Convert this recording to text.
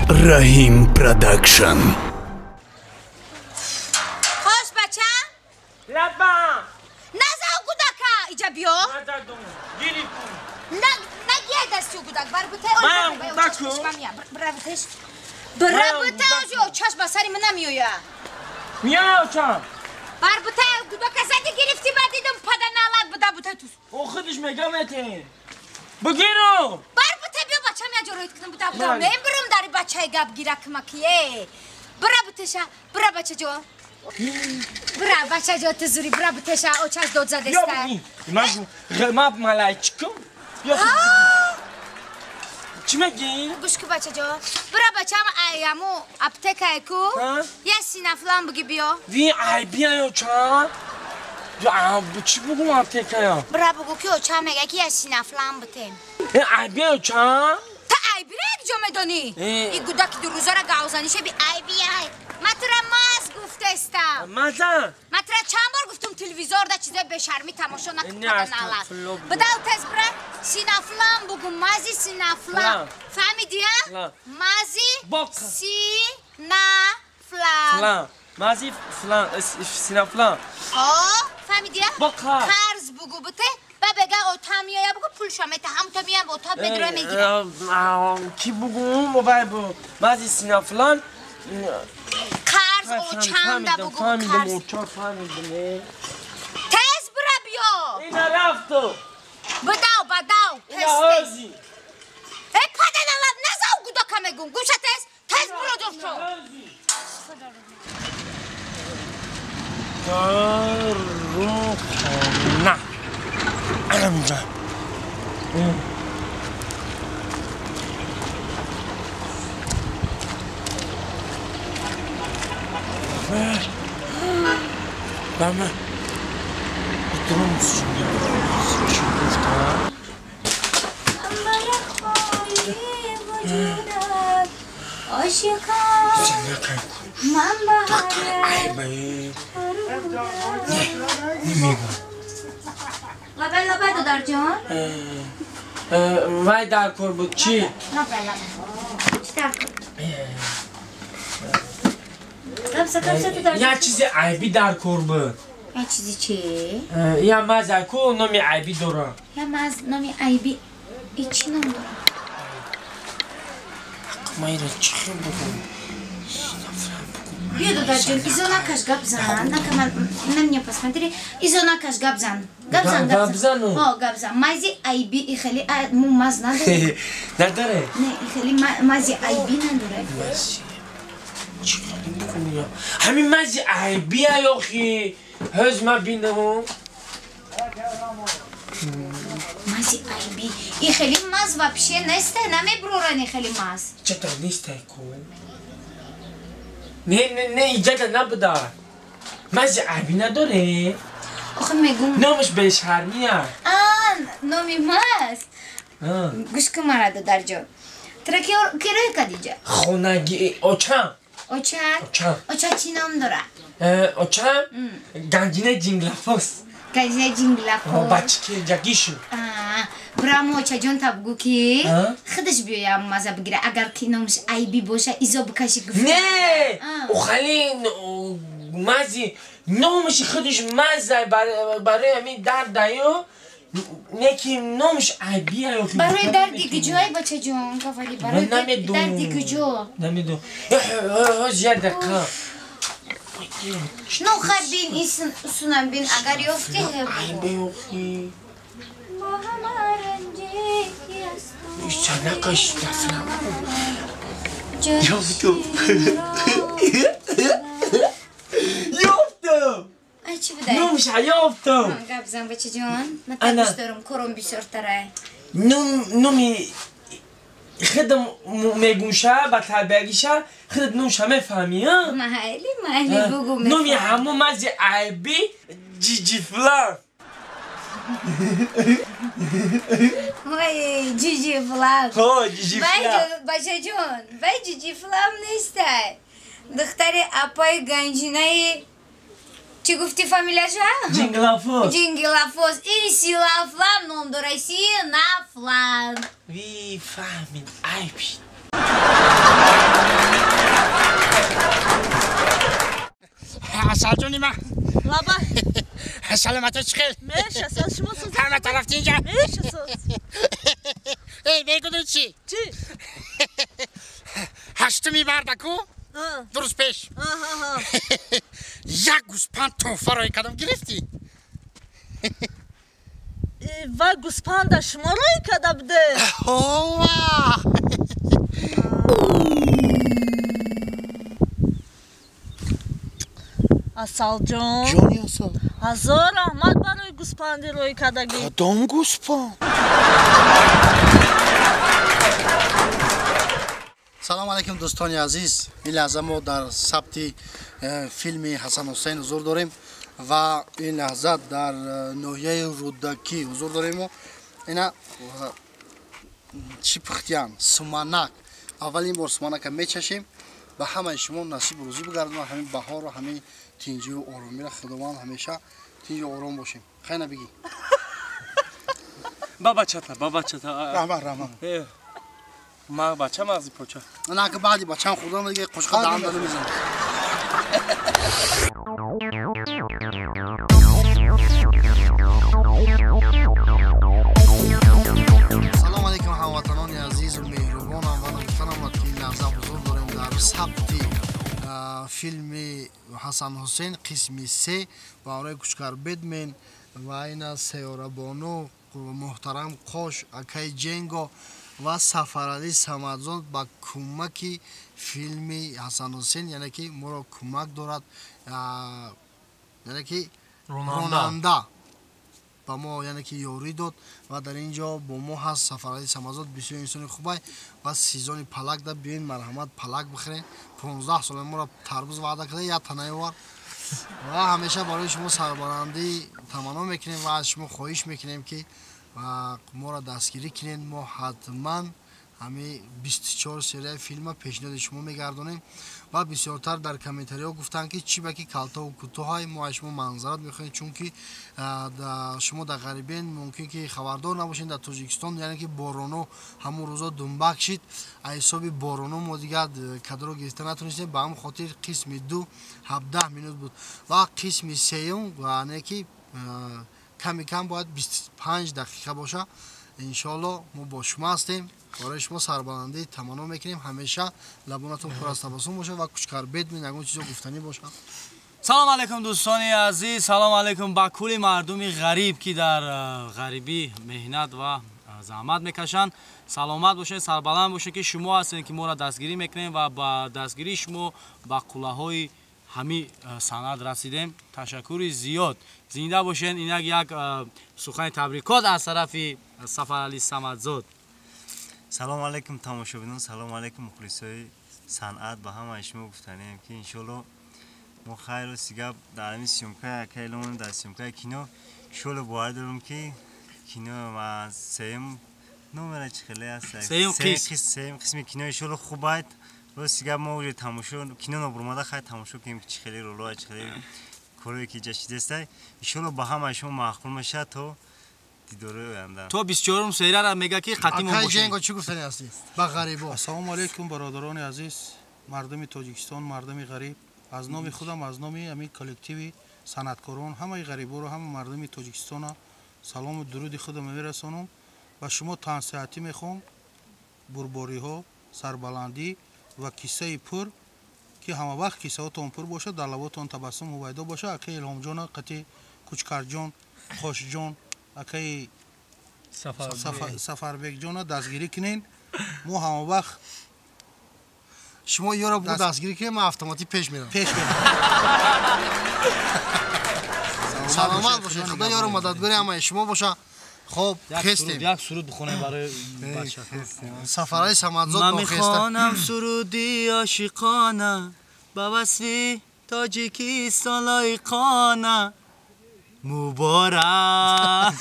Раҳим Продакшн. Хош бача? Лабам. Назав гудака, иҷа биё. Назадум. Гирифтум. Нагия дасти гудак, бар бутай. Ман гудаку. Бра бутеш. Бра бутай, очаш ба сари ман намеоя. Мия очам. Бар бутай гудака зади гирифти ба дидум пада налад буда бутай тус. О худиш мегам этин. Бугиру. Бар бутай биё бачам я ҷороит кунам буда буда. Мебурам дари бачаи гап гиракмакие. Бра бутеша, бра бачаҷон. Бра бачаҷон ту зури бра бутеша очаш дод задеста. Ма малайчикум. Чӣ мегӣ? Гӯш ку бачаҷон. Бра бачам аяму аптекае ку. Я синафлан буги биё. Ви ай биё оча. Чӣ бугум аптекая? Бра бугу ки оча мега ки я синафлан бутем. Ай биё оча. Та ай бира як ҷо медонӣ? И гудаки дурӯзара гавзаниша би ай биай. Ма тура маз гуфтестам. Маза? Ма тура чанд бор гуфтум телевизорда чизои бешармӣ тамошо накун пада налад. Бидав тез бира синафлан бугу мази синафлан. Фаҳмидия? Мази синафлан. Мази флан синафлан. О, фаҳмидия? Қарз бугу буте. Ба бега ота меоя бугу пулша мета ҳамта меям ота бедро мегира. Ки бугум вай бу мази синафлан. Қарз очанда бугу қарз. Тез бира биё. Ина рафту. Бидав бадав тез тез. Э паданалаб назав гудака мегум. Гӯша тез тез биро ҷошо. Дорухона. Анамҷа. Бама. Дурум чӣ гуфта? Намегӯям. Лабай лабай додарҷон. Вай дар кор буд чӣ? Лабай лабай. Чӣ дар кор? Як чизи айбӣ дар кор буд. Як чизи чӣ? Я маза ку номи айбӣ дорам. Я маз номи айбӣ. И чӣ ном дорам? Ма иро чӣ хел бугум? Биё додарҷон, изо накаш гап зан. Нака на меня посмотри. Изо накаш гап зан. Гап зан, гап зан. О, гап зан. Мази айбӣ и хеле му маз надоре. Надоре? Не, и хеле мази айбӣ надоре. Мази. Чӣ хеле бугум я? Ҳамин мази айбӣ охи. Ҳоз ма бинам. Мази айбӣ. И хеле маз вообще неста, намеброран и хеле маз. Чата неста ку? Не, не, не, иҷада набуда. Мази айбӣ надоре. Охи мегум. Номаш бешармия. А, номи маз. Гӯш кун мара додарҷон. Тура ки рӯй кад иҷа? Хонаги очам. Очат? Очам. Оча чӣ ном дора? Очам Ганҷина Ҷинглафос. Ганҷина Ҷинглафос. Бачки ҷагишу. Бирамо очаҷон та бугу ки худаш биёям маза бигира. Агар ки номаш айбӣ боша изо бикаши гуфт. Не! Охали мази номаши худаш маза барои ҳамин дардаю неки номаш айбӣ. Барои дарди куҷое бачаҷон? Гавали барои дарди куҷо? Намедонам. Ҳоз як дақиқа. Ну хай бин исунам бин агар ёфти. Айбӣ охи. Накаш дафна. Ёфтум. Ёфтум. Ай чӣ будай? Номша ёфтум. Гап зан бачаҷон. Ман табиш дорум, кором бисёртарай. Номи худам мегӯша ба тарбиягиша худат номша мефаҳмӣ, а? Майли, майли бугу мефаҳмам. Номи ҳамон мази айбӣ Ҷиҷифлан. Ой, Ҷиҷифлан. Ҳо, Ҷиҷифлан. Бачаҷон, вай Ҷиҷифлан нестай. Духтари апаи Ганҷинаи чӣ гуфтӣ фамилияша? Ҷинглафос. Ҷинглафос. И Силафлан ном дора, Синафлан. Ви фаҳмид, айб. Лаба. Саломатӣ чӣ хел? Мешасад, шумо созед. Ҳама тараф тинҷа? Мешасад. Эй, мегӯдӣ чӣ? Чӣ? Ҳаштуми мардаку? Ду рӯз пеш. Як гӯспанд тӯҳфа рӯй кардам, гирифтӣ? Вай гӯспанда шумо рӯй карда буде? Ҳова! Асалҷон. Ҷони Асал. Ҳазор раҳмат барои гӯспанди рӯй кардагӣ. Кадом гӯспанд? Салом алейкум, дӯстони азиз. Ин лаҳза мо дар сабти филми Ҳасан Ҳусейн ҳузур дорем ва ин лаҳза дар ноҳияи Рӯдакӣ ҳузур дорем. Мо ина чӣ пухтиян? Суманак. Аввалин бор суманака мечашем. Ба ҳамаи шумо насиб рӯзӣ бигардонад, ҳамин баҳору ҳамин тинҷиву оромиро Худованд ҳамеша тинҷу ором бошем. Хайна бигӣ. Ба бачата, ба бачата. Раҳмат, раҳмат. Ма бача мағзи поча. На ки баъди бачам хӯрдам дига қошуқа даҳан дада мезанам. Салом алейкум, ҳамватанони азизу меҳрубонам ва нагуфтанам ки ин лаҳза ҳузур дорем дар сабти филми Ҳасан Ҳусейн қисми се ва ҳамроҳи Кучкар Бедмен ва ина Сайёрабону, муҳтарам Қош, акаи Ҷенго ва Сафаралӣ Самадзод ба кӯмаки филми Ҳасан Ҳусейн, яъне ки моро кӯмак дорад, яъне ки ронанда ба мо, яъне ки ёрӣ дод ва дар ин ҷо бо мо ҳаст Сафаралӣ Самадзод, бисёр инсони хубай ва сезони палак да биёин, марҳамат, палак бихӯрем. 15 сола моро тарбуз ваъда карда, як танаи овар ва ҳамеша барои шумо сарбаландӣ таманно мекунем ва аз шумо хоҳиш мекунем ки моро дастгирӣ кунед. Мо ҳатман ҳамин 24 серияи филма пешниҳоди шумо мегардонем ва бисёртар дар комментариҳо гуфтанд ки чӣ ба ки калтаву кӯтоҳай, мо аз шумо манзарат мехоҳем, чунки шумо дар ғарибен мумкин ки хабардор набошед. Дар Тоҷикистон яъне ки бороно ҳамон рӯзо думбак шид, аз ҳисоби бороно мо дигар кадро гирифта натонистем. Ба ҳамин хотир қисми ду 17 минут буд ва қисми сеюм яъне ки ками кам бояд 25 дақиқа боша. Иншоалло мо бо шумо ҳастем, барои шумо сарбаландӣ таманно мекунем. Ҳамеша лабонатон пур аз табассум бошад ва Кучкар Бедмен ягон чизо гуфтанӣ бошад. Салом алейкум, дӯстони азиз, салом алейкум ба кулли мардуми ғариб, ки дар ғарибӣ меҳнат ва заҳмат мекашанд. Саломат бошед, сарбаланд бошед, ки шумо ҳастед, ки моро дастгирӣ мекунем ва ба дастгирии шумо ба қуллаҳои ҳамин санъат расидем. Ташаккури зиёд, зинда бошед. Инак як сухани табрикот аз тарафи Сафаралӣ Самадзод. Салом алейкум, тамошобинон, салом алейкум, мухлисои санъат. Ба ҳамаи шумо гуфтанием, ки иншоалло мо хайру сигап дар ҳамин съёмкаи акаиломон, дар съёмкаи кино иншоалло бовар дорем, ки кино ма сеюм номера чӣ хеле аст, сеюм қисми кино иншоалло хуб айд. Рости гап, мо уже тамошо кино набурмада, хай тамошо кунем, ки чӣ хеле ролоа, чӣ хеле корое ки ҷа шидестай. Иншоалло ба ҳамаи шумо маъқул мешавад. То дидори оянда, то 24 серияра мега ки қатимон бошем. Акаи Ҷенго, чӣ гуфтанӣ ҳастӣ ба ғарибо? Ассалому алейкум, бародарони азиз, мардуми Тоҷикистон, мардуми ғариб. Аз номи худам, аз номи ҳамин коллективи санъаткорон, ҳамаи ғариборо, ҳама мардуми Тоҷикистона салому дуруди худам мерасонам. Ба шумо тансиҳатӣ мехоҳам, бурбориҳо, сарбаландӣ ва киссаи пур, ки ҳама вақт киссаҳотон пур бошад, дар лаботон табассум ҳувайдо бошад. Акаи Илҳомҷона, қати Кучкарҷон, Қошҷон, акаи Сафарбекҷона дастгирӣ кунен. Мо ҳама вақт шумо ёро бугу дастгирӣ кунем, ман автоматӣ пеш мерам. Пеш мерам. Саломат бошед, Худо ёру мададгори ҳамаи шумо бошад. Хоб, хестем. Як суруд бихонем барои бача. Сафарали Самадзод. Ман мехонам суруди ошиқона, ба васфи Тоҷикистон лоиқона. Муборак.